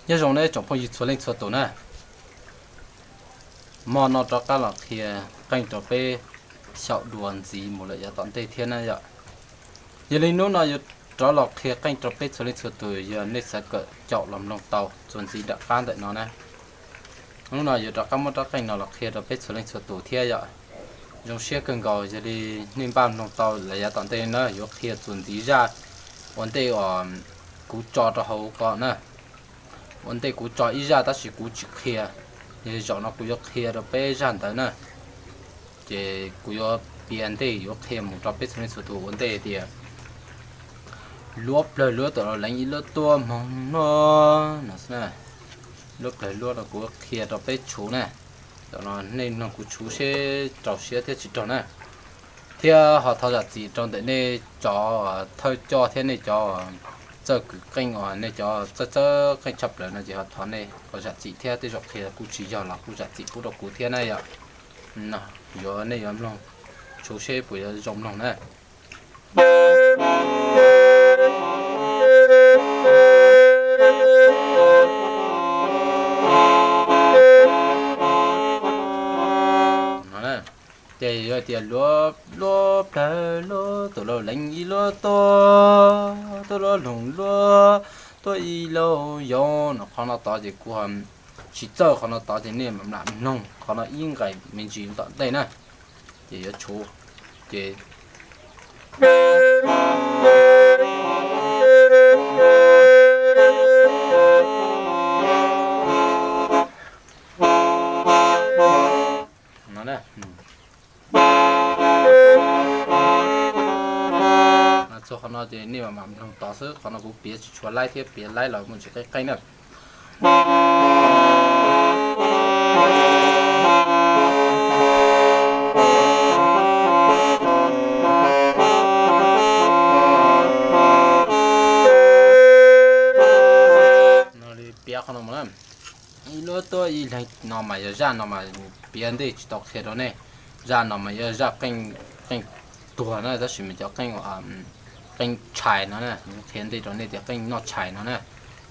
Nyob zoo nej tsoom phooj ywg txhua leej txhua tus na, hmo no rov qab los qhia qeej rau peb xyaum dua ntxiv mus lawm yav tom ntej thiab na yom. Yog li hnub no yuav rov los qhia qeej rau peb txhua leej txhua tus, yog nej xav kawm caum los mloog tau txuas ntxiv nram qab ntawm no na. Hnub no yuav rov qab muab rab qeej no los qhia rau peb txhua leej txhua tus thiab yom. Zoo siab kawg nkaus yog li nej npaj mloog tau lawm yav tom ntej na, yuav qhia txuas ntxiv zaj ua ntej uas kuv tso rau hauv ko na. Ua ntej kuv tso ib zaj tab sis kuv tsis qhia, yog li zaum no kuv yuav qhia rau peb zaj ntawd na. Ces kuv yuav piav ntej yuav qhia mus rau peb txhua leej txhua tus ua ntej tias, luab plawg luab tawm los leev ib luab tuaj moog no, no xwb na. Luab plawg luab no kuv qhia rau peb tshuv na. Tam no nej mloog kuv tshuv seb raug siab thiab tsis raug na. Thiab ho thov zam txim rau ntawm nej cov thawj coj thiab nej cov txawj kws qeej uas nej cov txawj txawj qeej tshaj plaws no ces ho thov nej kom zam txim thiab, tej zaum qhia kuj tsis yog los kuj zam txim pub rau kuv thiab na yom. Yuav nej yuav mloog tshuv seb puas yuav zoo mloog na. Ces yog tias luab, luab plawg luab tawm los leev ib luab tuaj, tuaj luab loog luab tuaj ib lauj yauv no, qhov no tod ces kuv tsis txawj qhov no tod ces nej mam lam mloog qhov no ib nqes me ntsis tom ntej na. Ces yuav tshuv, ces no, txhua qhov no ces nej mam mloog tod xwb, qhov no kuv piav tsis tshua laib thiab piav laib los muaj tsis qeeb qeeb na. Piav qhov no mus na, ib luab tuaj ib leeg no mas yog zaj no mas piav ntej tsis tau qhia rau nej. Zaj no mas yog zaj qeej tuag na, tab sis mas cov qeej, qeej tshais no na, qhia ntej rau nej tias qeej noj tshais no na.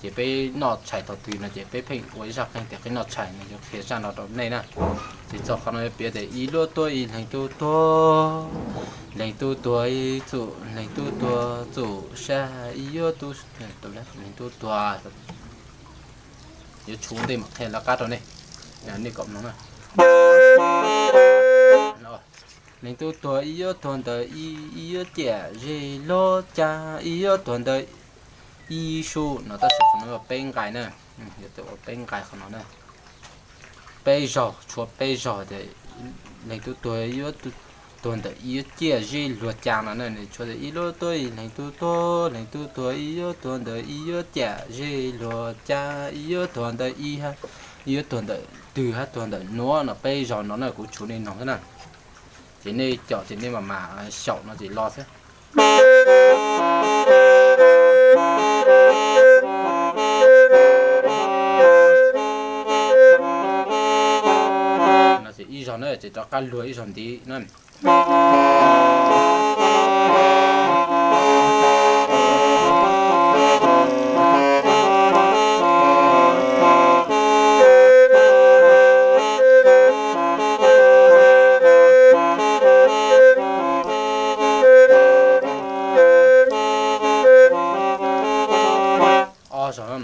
Ces peb noj tshais thaum twg no ces peb pheej ua ib zaj qeej tias qeej noj tshais no, yuav qhia zaj no rau nej na. Ces txog qhov no yuav piav tias ib luab tuaj ib leeg tub tuag, leeg tub tuag ib txum, leeg tub tuag txum sab ib yuab tub, leeg tub tuag. Yuav tshuv ntej mam qhia lawv qab rau nej, nej kom mloog na. Leeg tub tuag ib yuab tuag ntawd ib, ib yuab ciam ze luag cas, ib yuab tuag ntawd ib su no, tab sis qhov no peb nqais na, yog tias ua peb nqais qhov no na. Peb zaug, tshuav peb zaug tias leeg tub tuag ib yuab tuag ntawd ib yuab ciam ze luag cas no na, nws tshuav tias ib luab tuaj ib leeg tub tuag, leeg tub tuag ib yuab tuag ntawd ib yuab ciam ze luag cas, ib yuab tuag ntawd ib, ib yuab tuag ntawd twg hab tuag ntawd nuav no, peb zaug no na, kuv tshuv nej mloog xwb na. Ces nej caum ces nej mam mam xyaum no ces los xwb. No ces ib zaug na, ces rov qab luag ib zaug ntiv na. Ob zaug.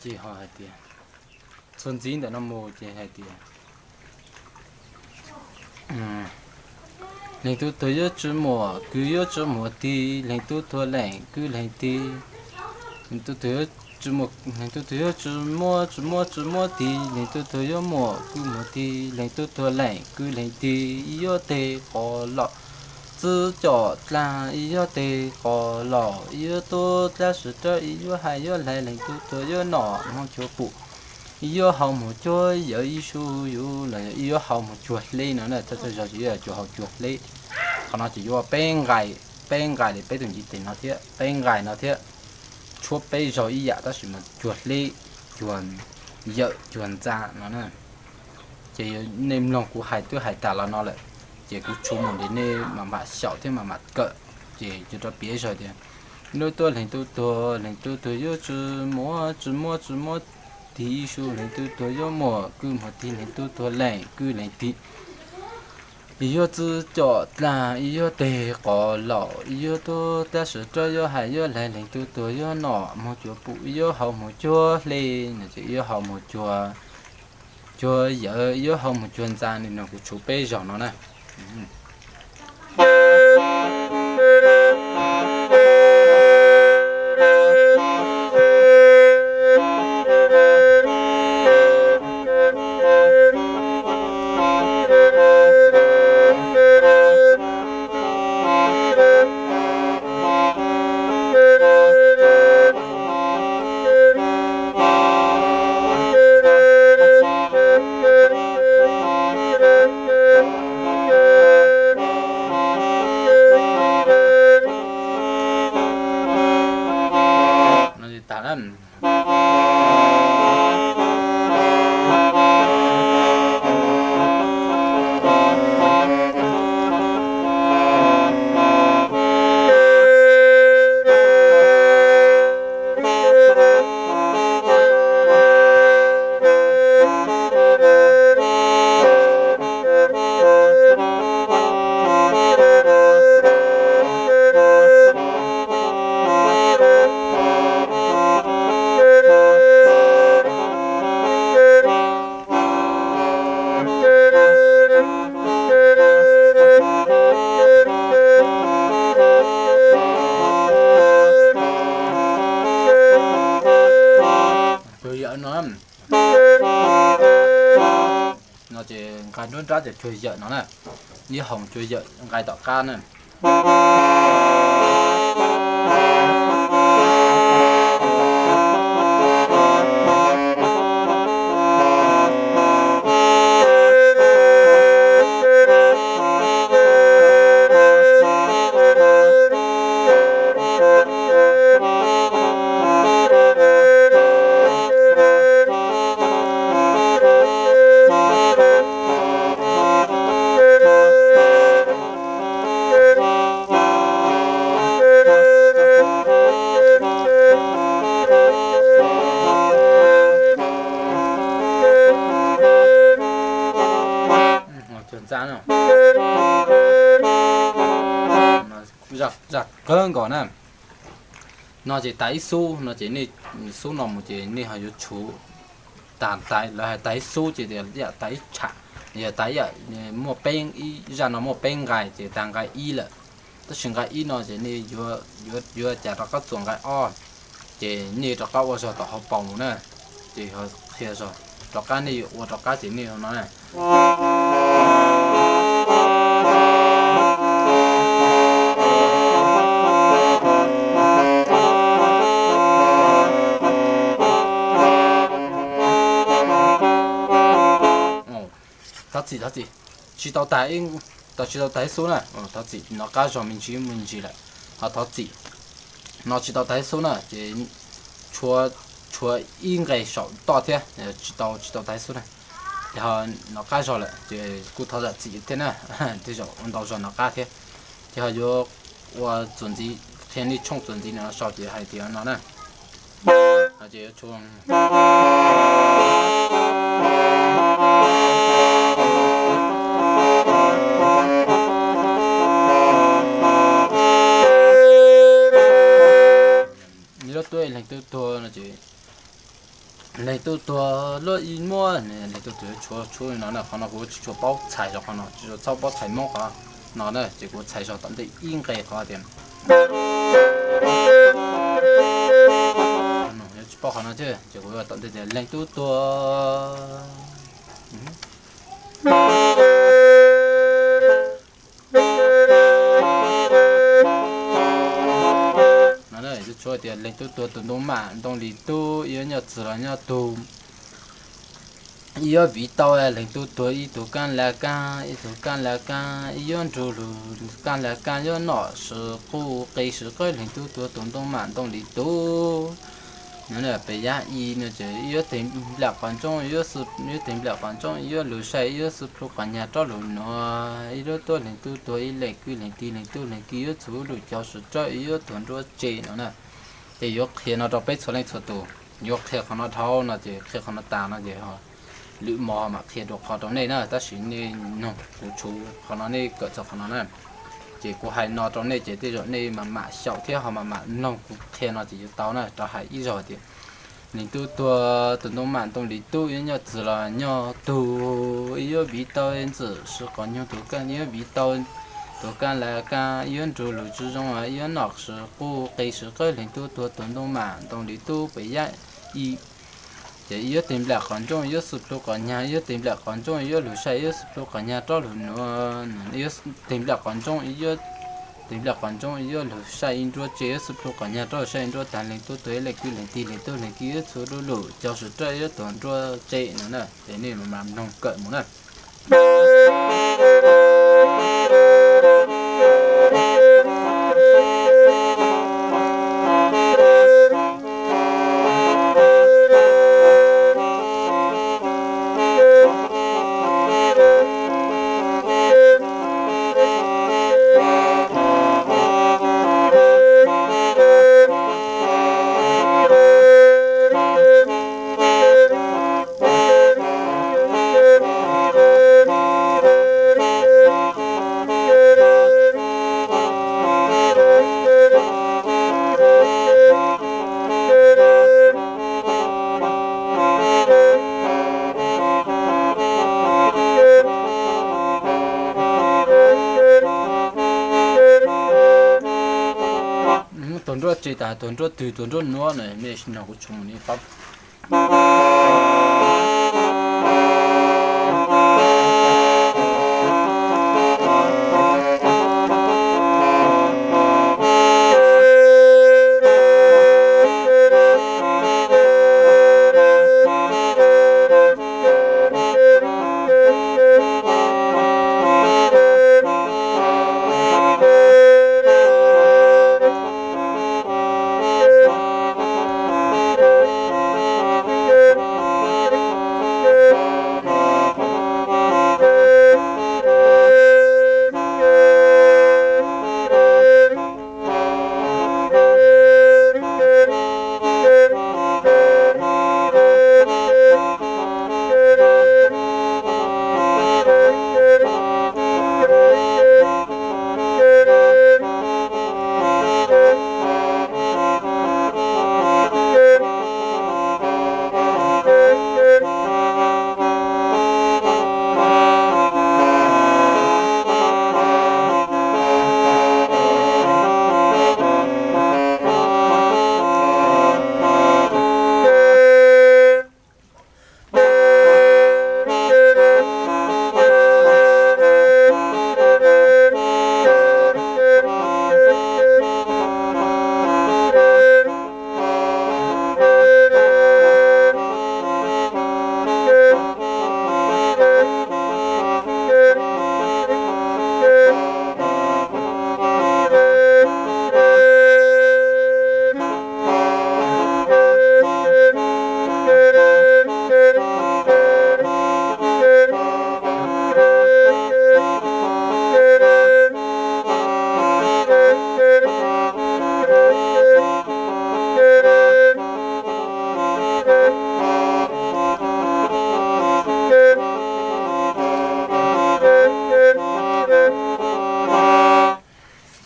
Ces ho hais tias, txuas ntxiv ntawm no mus ces hais tias, leeg tub tuag yuav tsi muaj kwv yuav tsi muaj tij, leeg tub tuag leej kwv leej tij. Leeg tub tuag yuav tsi muaj, leeg tub tuag yuav tsi muaj, tsi muaj, tsi muaj tij, leeg tub tuag yuav muaj kwv muaj tij, leeg tub tuag leej kwv leej tij, ib yuav teg qos loj, txwb cov dlaag, ib yuav teg qos laum, ib yuav tub dlaab sawv dlawb, ib yuav hais yuav hlais, leeg tub tuag yuav nom moog cuag pum, ib yuav haus moog cuag yawm, ib su yug los yog ib yuav haus moog cuag hleb no na. Thawj thawj zaug ces yuav cuag haus cuag hleb. Qhov no ces yuav peb nqai, peb nqai li peb tug ntiv tes no thiab, peb nqai no thiab, tshuab peb zaug ib yam tab sis mas cuag hleb, cuag yawm, cuag ntxa no na. Ces nej mloog kuv hais twb hais tas los no lawm, ces kuv tshuv mus li nej mam mam xyaum thiab mam mam kawm. Ces yuav rau piav zog tias, lub tuab leeg tub tuag, leeg tub tuag yuav tsi muaj, tsi muaj, tsi muaj tig, ib su leeg tub tuag yuav muaj kwj muaj tig, leeg tub tuag leeg kwj leeg tig. Ib yuav txwb cov dlaag, ib yuav teg qos laum, ib yuav tub dlaab sawv dlawb, yuav hais yuav hlais, leeg tub tuag yuav nom moog cuag pum, ib yuav haus moog cuag hleb no, ib yuav haus moog cuag, cuag yawm, ib yuav haus moog cuag ntxa no. Kuv tshuv peb zaug no na. Cuag yawm no, no ces nqai nruab nrab ces cuag yawm no na. Ib haus cuag yawm nqai tom qab na. Zaj kawg nkaus na. No ces tas ib xub no ces nej, xub no mus ces nej ho yuav tshuv tas, lawv hais tas ib xub ces tias yam tas ib tsham, yog tas ib yam, muaj peb, ib zaj no muaj peb nqai ces tas nqai ib lawm. Tab sis nqai ib no ces nej yuav, yuav cas rov qab txuas nqai ob, ces nej rov qab ua zog tom hauv paus mus na. Ces qhia zog rov qab, nej yuav ua rov qab ces nej no na. Thov txim, thov txim, tsis tau tas, tsis tau tas ib xub na. Thov txim, nov qab zog me ntsis me ntsis lawm, ho thov txim. No tsis tau tas ib xub na ces tshuav, tshuav ib nqe saum toj thiab, tsis tau, tsis tau tas ib xub na. Ces ho nov qab zog lawm ces kuj thov zam txim thiab na, tej zaum ua ntau zog nov qab thiab. Ces ho yuav ua txuas ntxiv, qhia nej tshooj txuas ntxiv no sau ces hais tias no na. Lub tuab leeg tub tuag no ces leeg tub tuag luaj ib muab, leeg tub tuag tshuav, tshuav li no na. Qhov no kuv tsis tshua paub txhais zog, qhov no tsis tshua paub txhais Hmoob qhov no na, ces kuv txhais zog tom ntej ib nqe qhov tias, tsis paub qhov no thiab ces kuv yuav tom ntej tias leeg tub tuag. tias leej tub tuag tus ntoo mam ntoo li tub, ib yuav nyoj txwv los nyoj tug. Ib yuav viv tau leej tub tuag ib tug kaab la kaab, ib tug kaab la kaab, ib yuav nrug lug kaab la kaab, yuav noj sw quj qe sw qawb leej tub tuag tus ntoo mam ntoo li tub. Peb yab ib no ces ib yuav teg nplam qhov ntsooj, ib yuav teg nplam qhov ntsooj, ib yuav lug saib, ib yuav xwb plhu qhov nyag rov lug nuav, ib yuav tuab leej tub tuag ib leeg kwv leej tij leej tub leej kiv yuav txhum lug cov sawv rab, ib yuav tuag nruab tse no na. Ces yuav qhia no rau peb txhua leej txhua tus, yuav qhia qhov no dhau no ces qhia qhov no tas no ces lwm mo mam qhia dua qhov rau nej na, tab sis nej noog kuv tshuv qhov no nej kawm txog qhov no na. Ces kuv hais no rau nej ces tej zaum nej mam mam xyaum thiab ho mam mam noog kuv qhia no ces yuav tau na. Rov hais ib zaug tias, leej tub tuag tus ntoo mam ntoo li tub, ib yuav nyoj txwv los nyoj tug, ib yuav viv tau ntxwm sw qhov nyuag tug kaab, ib yuav viv tau tug kaab la kaab, ib yuav nrug lug tsi zoo, ib yuav noj sw quj qe sw qawb leej tub tuag tus ntoo mam ntoo li tub peb yab ib. Ces ib yuav teg nplam qhov ntsooj, ib yuav xwb plhu qhov nyag, ib yuav teg nplam qhov ntsooj, ib yuav lug saib, ib yuav xwb plhu qhov nyag rov lug nuav, ib yuav teg nplam qhov ntsooj, ib yuav teg nplam qhov ntsooj, ib yuav lug saib ib nruab tse, ib yuav xwb plhu qhov nyag rov lug saib ib nruab taag, leej tub tuag ib leeg kwv leej tij leej tub leej kiv yuav txhum lug cov sawv rab, ib yuav tuag nruab tse no na. Ces nej mam mam noog kawm mus na. Tuag nruab tse tas, tuag nruab twg, tuag nruab nuav na, nej noog kuv tshuv mus nej paub.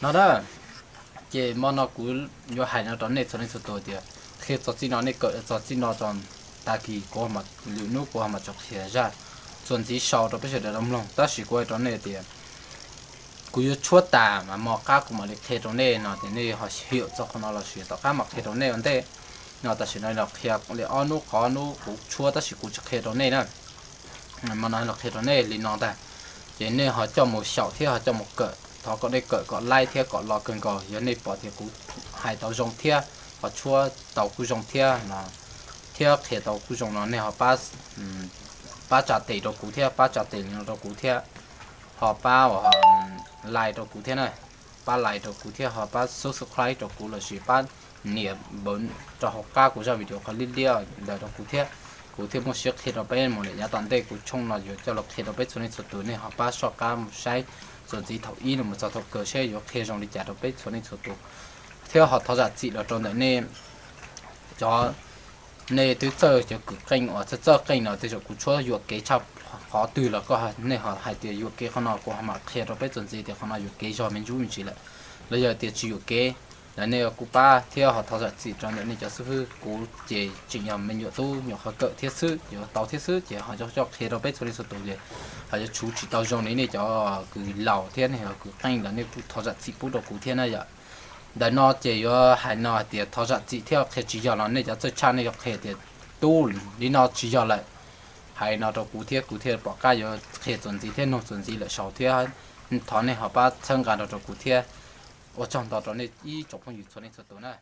No na, ces mo no kuv yuav hais no rau nej txhua leej txhua tus tias qhia txog txij no, nej kawm txog txij no tso. Tag kis kuv, lwm hnub kuv ho mam tso qhia zaj txuas ntxiv sau rau peb sawv daws tau mloog, tab sis kuv hais rau nej tias kuv yuav tshuab tas mas mo qab kuv mam li qhia rau nej no ces nej ho xyaum txog qhov no los sis tom qab mam qhia rau nej ua ntej. No tam sim no los qhia li ob hnub, qhov hnub kuv tshuab tab sis kuv tsis qhia rau nej na. Mo no los qhia rau nej li no ntag, ces nej ho coj mus xyaum thiab ho coj mus kawm. Thov kom nej kawm kom laib thiab kom lo kawg nkaus. Yog nej pom tias kuv hais tau zoo thiab ho tshuab tau kuj zoo thiab no, thiab qhia tau kuj zoo no nej ho pab, pab tsa tes rau kuv thiab, pab tsa tes li no rau kuv thiab, ho pab ua like rau kuv thiab na, pab like rau kuv thiab ho pab subscribe rau kuv lossis pab nias npawv rau hauv qab kuv zaj video qhov liab liab ntawd rau kuv thiab. Kuv thiaj muaj siab qhia rau peb mus lawm yav tom ntej. Kuv tshooj no yuav coj los qhia rau peb txhua leej txhua tus, nej ho pab soj qab mus saib txuas ntxiv thaum ib no mus txog thaum kawg seb yuav qhia zoo li cas rau peb txhua leej txhua tus. Thiab ho thov zam txim los rau ntawm nej cov, nej twb txawj cov kws qeej uas txawj txawj qeej no, tej zaum kuv tshuab yuam kev tshaj qhov twg los koj, nej ho hais tias yuam kev qhov no, kuv ho mam qhia rau peb txuas ntxiv tias qhov no yuam kev zog me ntsuj me ntsis lawm, los yog tias tsis yuam kev. Lawv nej kuj pab thiab ho thov zam txim rau ntawm nej cov xib hwb. Kuv ces tseem yog me nyuam tub nyuam qhov kawm thiab xwb, yuav tau thiab xwb, ces ho coj qhia rau peb txhua leej txhua tus ces ho yuav tshuv tsis tau zoo li nej cov kws laus thiab nej cov kws qeej los nej kuj thov zam txim pub rau kuv thiab na yom. Ntawm no ces yuav hais no hais tias thov zam txim thiab qhia tsis yog los nej cov txawj tshaj nej yuav qhia tias tub, li no tsis yog lawm, hais no rau kuv thiab kuv thiaj pom qab yuav qhia txuas ntxiv thiab nug txuas ntxiv lawm saud thiab. Thov nej ho pab txhawb nqa rau rau kuv thiab. Ua tsaug ntau rau nej ib tsoom phooj ywg txhua leej txhua tus na.